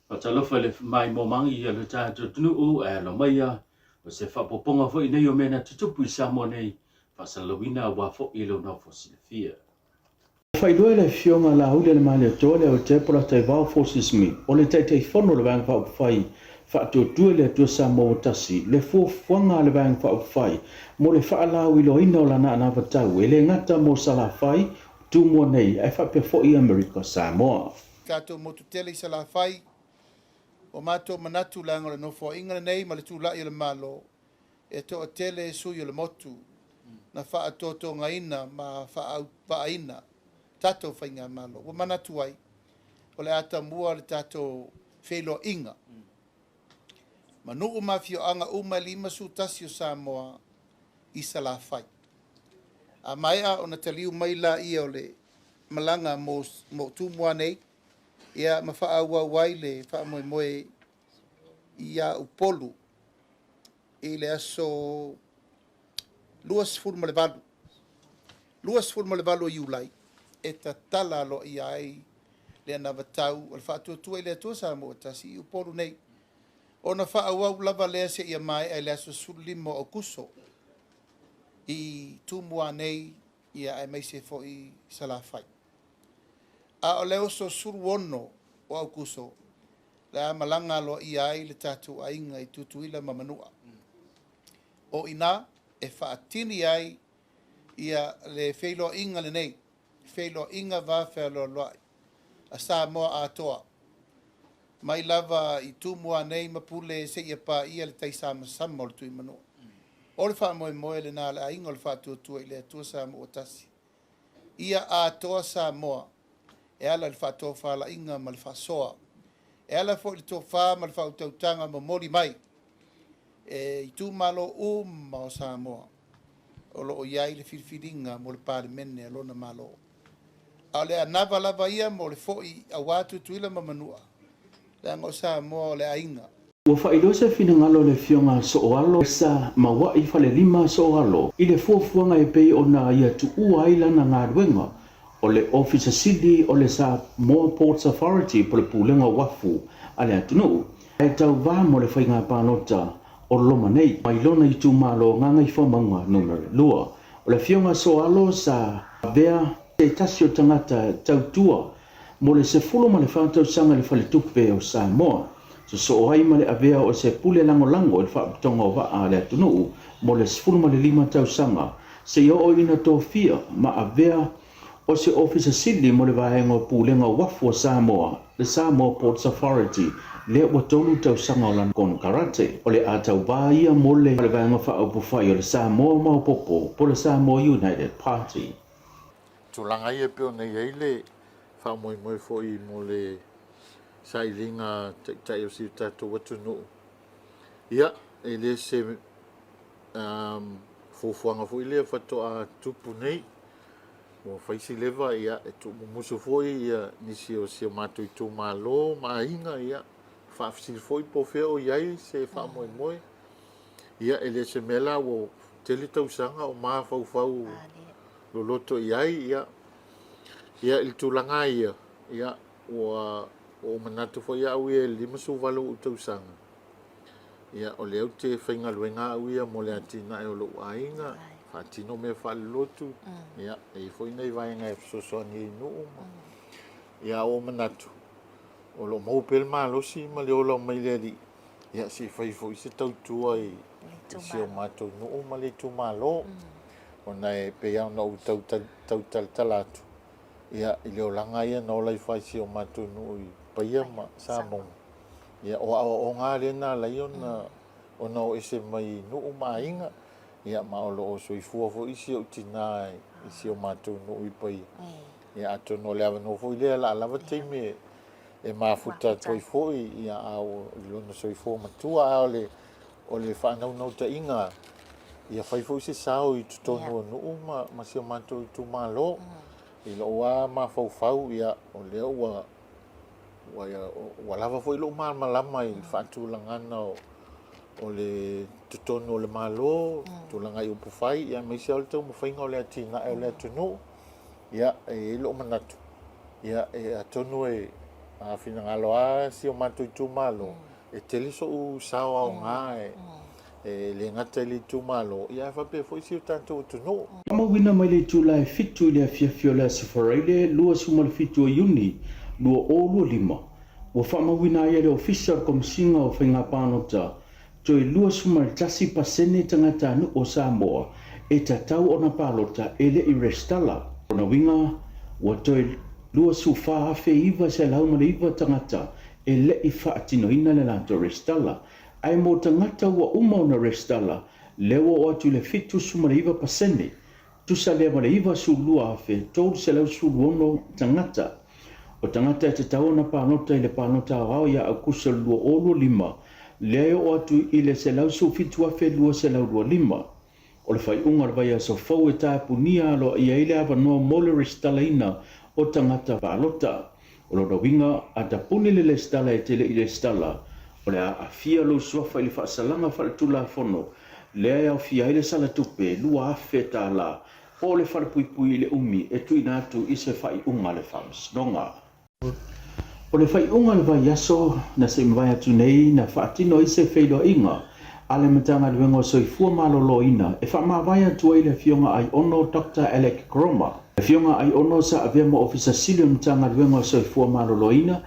Faatalofa i le maimoa i lo tatou atunuu ae alo maia o se faaopoopoga foi nei o mea na tutupu i Samoa nei, faasalalauina aua foi lou nofo silafia. Faailoa e le Afioga Laaulialemalietoa Leautea Polataivao Fosi Smith, o le Taitaifono o le Vaega Faaupufai Faatuatua i le Atua Samoa Ua Tasi, le fuafuaga a le Vaega Faaupufai mo le faalauiloaina o lana anavatau e le gata mo Salafai, Tumua nei ae faapea foi Amerika Samoa. Tatou motu tele i Salafai, ua matou manatu leaga o le nofoaiga lenei ma le tulai o le Malo e toatele sui o le motu na faatotogaina ma faaaupaina tatou faigamalo. Ua manatu ai, o le a tamua le tatou feiloaiga ma nuu ma afioaga uma e 51 o Samoa i Salafai. A maea ona taliu mai laia o le malaga mo mo Tumua nei, ia ma faaauau ai le faamoemoe ia Upolu i le aso 28, 28 o Iulai e tatala aloaia ai le anavatau o le Faatuatua i le Atua Samoa ua Tasi i Upolu nei. Ona faaauau lava lea seia maea i le aso 15 o Aokuso i Tumua nei, ia aemaise foi i Salafai. A o le aso 16 o Aokuso, le a malaga aloaia ai le tatou aiga i Tutuila ma Manua. O i ina e faatini ai ia le feiloaiga lenei, feiloaiga vafealoaloai a Samoa atoa, mai lava i Tumua nei ma Pule seia paia le taisamasama o le Tuimanua. O le faamoemoe lena a le aiga o le Faatuatua i le Atua Samoa ua Tasi, ia atoa Samoa e ala i le faatofalaiga ma le faasoa, e ala foi i le tofa ma le faautautaga momoli mai e itumalo uma o Samoa o lo o i ai le filifiliga mo le Palemene a lona Malo. A o le anava lava ia mo le foi aua Tutuila ma Manua, leaga o Samoa o le aiga. Ua faailoa se finagalo o le Afioga Sooalo sa maua'i Falelima Sooalo i le fuafuaga e pei ona ia tuua ai lana galuega o le Ofisa Sili o le Samoa Ports Authority po o le Pulega o Uafu a le atunuu e tauva mo le faiga palota o loma nei mai lona itumalo Gagaifomauga Numera 2. O le Afioga Sooalo sa avea se tasi o tagata tautua mo le 14 tausaga i le Faletupe o Samoa, sosoo ai ma le avea o se pule lagolago i le Faapotopotoga o Vaa a le atunuu mo le 15 tausaga, seia oo ina tofia ma avea o se Ofisa Sili mo le Vaega o Pulega o Uafu a Samoa, le Samoa Ports Authority, lea ua tolu tausaga o lana konekarate. O le a tauva ia mo le Vaega Faaupufai o le Samoa Maopoopo po o le Samoa United Party. Tulaga ia e pei ona i ai le faamoemoe foi mo le sailiga taitai o si o tatou atunuu. Ia, e le se um, fuafuaga foi lea faatoa tupu nei. Ua fai si leva, ia, e tuumumusu foi ia, nisi o si o matou itumalo ma aiga, ia, faafesili foi po o fea o i ai se faamoemoe. Ia, e le se mea la ua tele tausaga o mafaufau loloto i ai, ia, ia i le tulaga ia, ia, ua ou manatu foi au ia i le 58 ou tausaga, ia, o lea ou te faigaluega au ia mo le atinae o lou aiga, faatino mea faalelotu, ia, e i ai foi nai vaega e fesoasoani ai i nuu ma, ia, ua ou manatu, o lo o maua pea le malosi ma le ola mai le Alii, ia, se i fai foi se tautua i si o matou nuu ma le itumalo. Ona e pei lava ona ou tau talatala atu, ia, i le olaga ia na ola ifo ai si o matou nuu i Paia ma Samoa, ia, o aoaoga lava lea na ala ai ona, ona o ese mai nuu ma aiga, ia, ma o lo o soifua foi si ou tina i si o matou nuu i Paia. Ia, atonu o le avanoa foi lea, o le a lava taimi e mafuta atu ai foi, ia, a ua i lona soifua matua, a o le O le faanaunautaiga ia fai foi se sao i totonu o nuu ma, ma si o matou itumalo. I lou lava mafaufau, ia, o lea ua, ua, ua lava foi lou malamalama i le faatulagaga o, o le totonu o le Malo, tulaga i upufai, ia, aemaise lava o le taumafaiga o le atinae o le atunuu. Ia, e i ai lou manatu, ia, e, atonu e, A finagalo lava si o matou itumalo, e tele sou sao aoga e le gata i le itumalo, ia ae faapea foi si o tatou atunuu. Faamauina mai le itula e 7 i le afiafi o le Aso Faraile 27 o Iuni 2025, ua faamauina ai e le Ofisa o le Komesina o Faiga Palota toe 21% tagatanuu o Samoa e tatau ona palota e le i resitala. O lona uiga, ua toe 24,909 tagata e le i faatinoina le latou resitala. Ae mo tagata ua uma ona resitala, lea ua oo atu i le 79%, tusa lea ma le 92,316 tagata. O tagata e tatau ona palota i le palota aoao ia Aukuso 2025, lea e oo atu i le 117,225. O le faaiuga o le vaiaso fou e tapunia aloaia ai le avanoa mo le resitalaina o tagata palota. O lona uiga, a tapuni le lesitala e te le i lesitala, o le a aafia lou suafa i le faasalaga faaletulafono lea e aofia ai le sala tupe $2,000 po o le falepuipui i le umi e tuuina atu i se faaiuga a le Faamasinoga. O le faaiuga o le vaiaso na se i mavae atu nei na faatino ai se feiloaiga a le Matagaluega o Soifua Maloloina e faamavae atu ai le Afioga Aiono Doctor Alec Koroma. Le Afioga Aiono sa avea ma Ofisa Sili o le Matagaluega o Soifua Maloloina,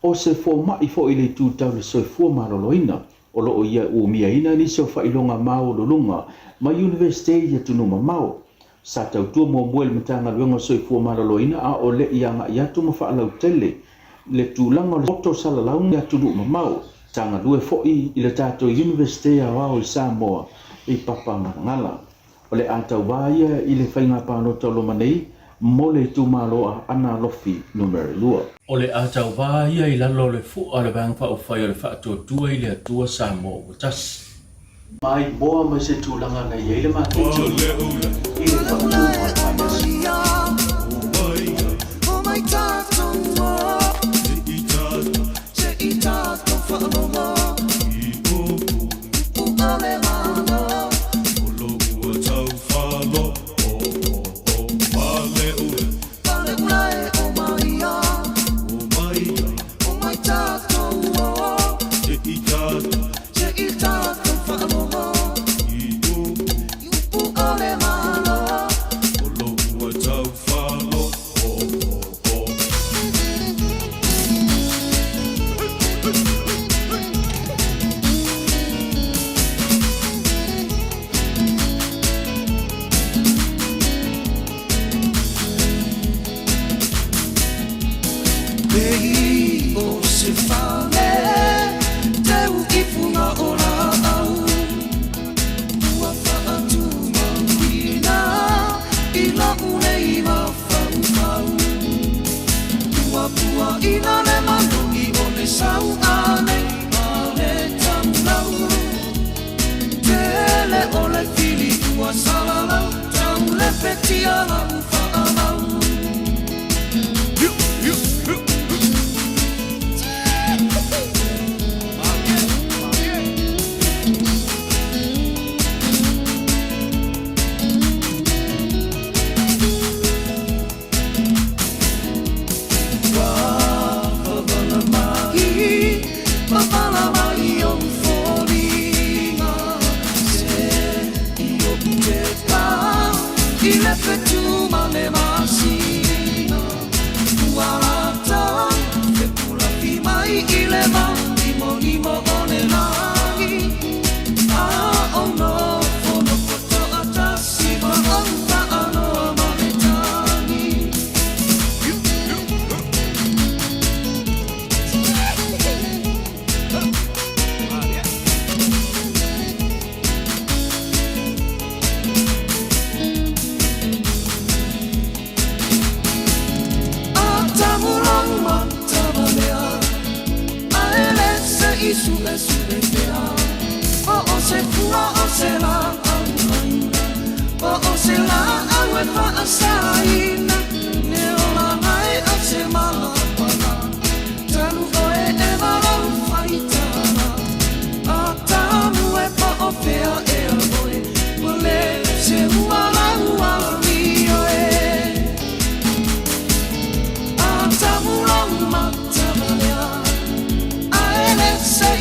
o se fomai foi i le itu tau le soifua maloloina. O lo o ia umiaina nisi o faailoga maualuluga mai Iunivesite i atunuu mamao. Sa tautua muamua i le Matagaluega o Soifua Maloloina a o le i agai atu ma faalautele le tulaga o le poto salalau i atunuu mamao. Sa galue foi i le tatou Iunivesite Aoao i Samoa i Papagalagala. O le a tauva ia i le faiga palota o loma nei mo le itumalo a Aana Alofi Numera 2. O le a tauva ia i lalo o le fua o le Vaega Faaupufai o le Faatuatua i le Atua Samoa ua Tasi. Mai moa mai se tulaga na i ai le maketi i le faatuga o le vaiaso. Pei o se fale teu i fuga o laau Ua faatumauina i la'u nei mafaufau Ua puaina le manogi o le sauane ma le taulau Tele o le fili ua salalau tau le petia la'u faalau.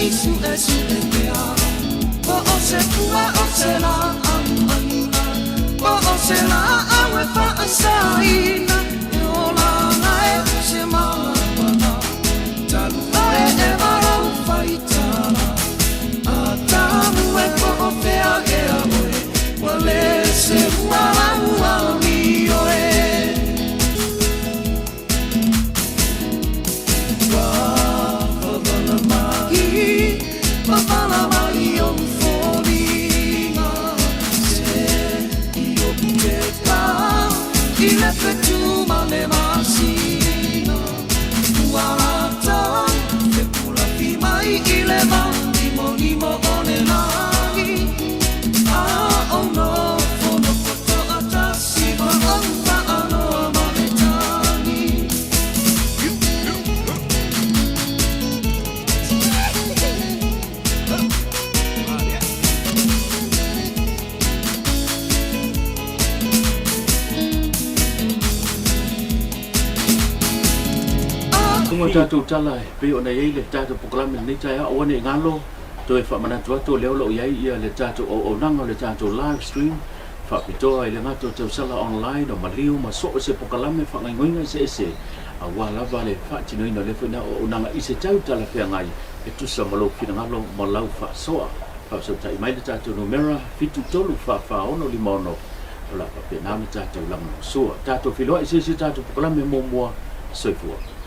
i suʻesuʻe pea. Po o se pua o se lāʻau ʻaina, Po o se lāʻau e faʻasaina, E ola ana e se māpana, Talu ʻoe e ma lou faitala, A tamu e po o fea ea ʻoe, Ua lē se ua lau amioe. Ua wawala mai, wawala mai ou foliga, Se i oʻu pepa, i le fetu ma le masina. Ua lata fepulafi mai i le vao limolimo o le lagi, A ou nofo nofo toʻatasi ma ou faʻaloa ma le tagi. Uma tatou tala e pei ona i ai le tatou polokalame i lenei taeao, aua ne i galo, toe faamanatu atu o lea o lo o i ai ia le tatou auaunaga o le tatou live stream faapitoa i le gata o tausala online o maliu ma so o se polokalame faagaoioiga eseese aua lava le faatinoina o lea foi na auaunaga i se tau talafeagai e tusa ma lou finagalo ma lau faasoa. Faafesootai mai le tatou numera 7344656 o le a faapena ona tatou lagolagosua. Tatou feiloai i se isi o tatou polokalame muamua. Soifua.